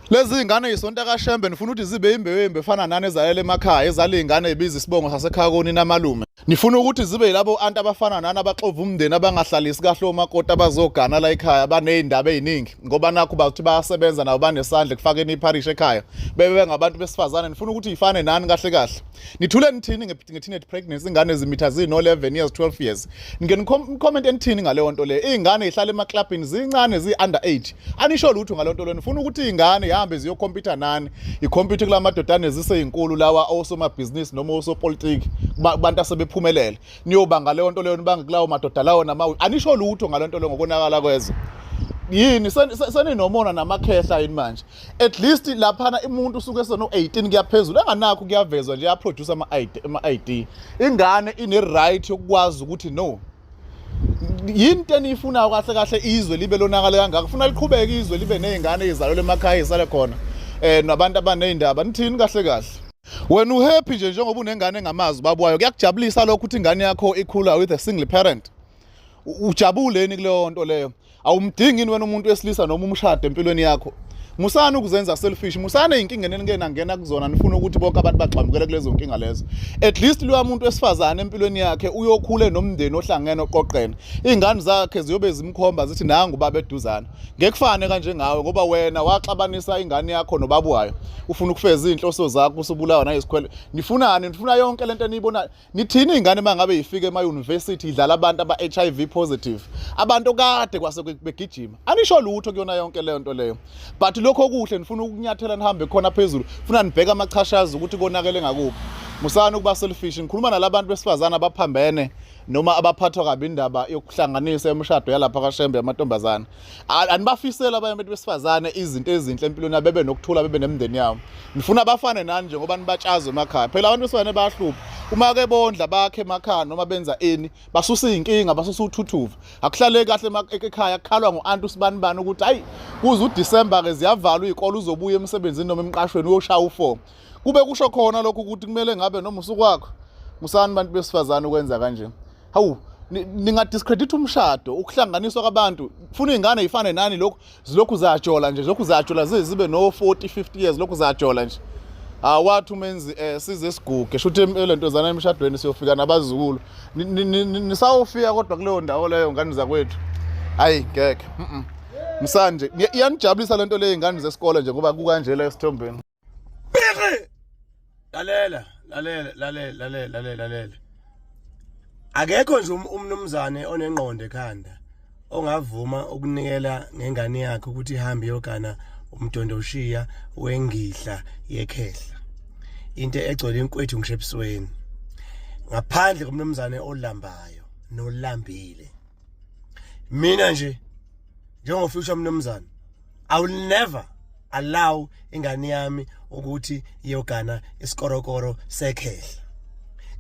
Lezi zingane isonta kaShembe nifuna ukuthi zibe imbewu embi efana nani ezalela emakhaya ezala izingane ebiza isibongo sasekhaya koni namalume. Nifuna ukuthi zibe yilabo anti abafana nani abaxova umndeni abangahlalisi kahle omakoti abazogana la ekhaya banezindaba eziningi ngoba nakho bathi bayasebenza nabo banesandla ekufakeni ipharish ekhaya bebe bengabantu besifazane nifuna ukuthi ifane nani kahle kahle. Nithule nithini nge-teenage pregnancy ingane ezimitha zino-11 years 12 years nike nicomment enithini ngaleyo nto leyo iy'ngane yihlala emaklabhini zincane ziyi-under age anisho lutho ngaleyo nto leyo nifuna ukuthi iy'ngane ihambe ziyokhompyutha nani ikhompyutha kula madodane ziseyinkulu lawa osomabhizinisi noma osopolitiki kubantu asebephumelele niyoba ngaleyo nto leyo nibange kulawo madoda lawo namawi anisho lutho ngaleyo nto leyo ngokonakala kwezwe yini seninomona namakhehla yini manje At least laphana umuntu usuke eseno 18 kuyaphezulu enganakho kuyavezwa nje yaproduce ama ID ama ID. Ingane ine right yokukwazi ukuthi no. Yinto eniyifunayo kahle kahle izwe libe lonakale kangaka. Funa liqhubeke izwe libe nezingane ezizalelwe emakhaya ezisale khona. Eh nabantu abanezindaba nithini kahle kahle. Wena uhappy nje njengoba unengane engamazi ubaba wayo kuyakujabulisa lokho ukuthi ingane yakho ikhula with a single parent. Ujabule kuleyo nto leyo. Awumdingi yini wena umuntu wesilisa noma umshado empilweni yakho? Musani ukuzenza selfish, musani ey'nkingeni enike nangena kuzona nifuna ukuthi bonke abantu bagxambukele kulezo nkinga lezo. At least loya muntu wesifazane empilweni yakhe uyokhule nomndeni ohlangene oqoqene. Iy'ngane zakhe ziyobe zimkhomba zithi nangu ubaba eduzane. Ngekufane kanje ngawe ngoba wena waxabanisa ingane yakho nobaba wayo. Ufuna ukufeza iy'nhloso zakho usubulawa nayisikhwele. Nifunani? Nifuna yonke lento eniyibonayo. Nithini ingane mangabe ifike ema university idlala abantu aba HIV positive abantu kade kwase begijima anisho lutho kuyona yonke leyo nto leyo but lokho okuhle nifuna ukunyathela nihambe khona phezulu funa nibheke amachashazi ukuthi konakele ngakuphi musani ukuba selfish ngikhuluma nalabantu besifazana abaphambene noma abaphathwa kabi indaba yokuhlanganisa imishado yalapha kaShembe yamantombazana anibafisela abanye abantu besifazane izinto ezinhle empilweni yabo bebe nokuthula bebe nemindeni yabo nifuna bafane nani nje ngoba nibatshaze emakhaya phela abantu besifazane bayahlupha uma ke bondla bakhe emakhaya noma benza ini basusa izinkinga basusa uthuthuva akuhlaleki kahle ekhaya kukhalwa ngo-anti usibanibani ukuthi hayi kuze uDisemba ke ziyavalwa izikole uzobuya emsebenzini noma emqashweni uyoshaya u-4 kube kusho khona lokho ukuthi kumele ngabe noma usukwakho musani bantu besifazane ukwenza kanje hawu ningadiscredit umshado ukuhlanganiswa kwabantu funa izingane ifane nani lokhu zilokhu zajola nje lokhu zajola zize zibe no 40 50 years lokhu zajola nje awathi umenzi eh size siguge shuthi lento zana emshadweni siyofika nabazukulu nisawufika kodwa kuleyo ndawo leyo ngane zakwethu hayi ngeke msanje iyanijabulisa lento leyo ingane zesikole nje ngoba kukanje la esithombeni Bheke! Lalela, lalela, lalela, lalela, lalela, lalela. Akekho nje um-, umnumzane onengqondo ekhanda ongavuma ukunikela ngengane yakhe ukuthi ihambe iyogana umdondoshiya wengidla yekhehla. Into egcwele inkwethu ngisho ebusweni. Ngaphandle komnumzane olambayo nolambile. Mina nje njengofuture mnumzane I will never allow ingane yami ukuthi iyogana isikorokoro sekhehla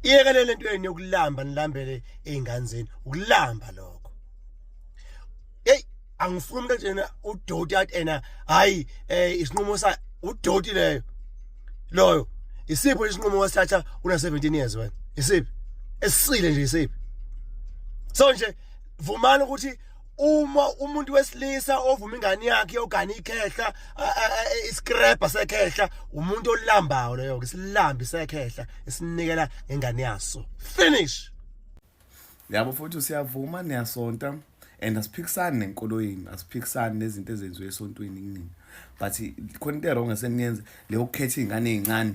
iyekele lento yenu yokulamba nilambele izingane zenu ukulamba lokho hey angifuni umuntu njena udoti athi ena hayi eh isinqumo sa udoti leyo loyo isipho isinqumo wasithatha una 17 years wena isiphi esisile nje isiphi so nje vumani ukuthi uma umuntu wesilisa ovuma ingane yakhe yogana ikhehla iscrapper sekhehla umuntu olambayo leyo ke silambi sekhehla esinikela ngengane yaso finish yabo futhi siyavuma niyasonta and asiphikisani nenkolo yenu asiphikisani nezinto ezenziwe esontweni kunina but khona into erong eseniyenza le yokukhetha iy'ngane ey'ncane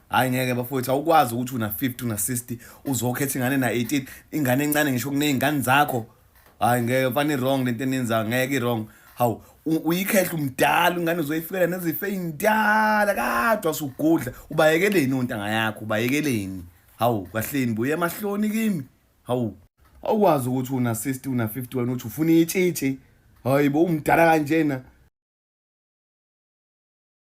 hayi ngeke bafowethu awukwazi ukuthi una 50 una 60 uzokhetha ingane na 18 ingane encane ngisho kuney'ngane zakho hayi ngeke mfana i-wrong lento eniyenzayo ngeke i-wrong hawu uyikhehla umdala ingane uzoyifikela nezifo ey'ndala kade wasugudla ubayekeleni ontanga yakho ubayekeleni hawu kahleni buye emahloni kimi hawu awukwazi ukuthi una 60 una 50 wena uthi ufuna itshitshi hayi bo umdala kanjena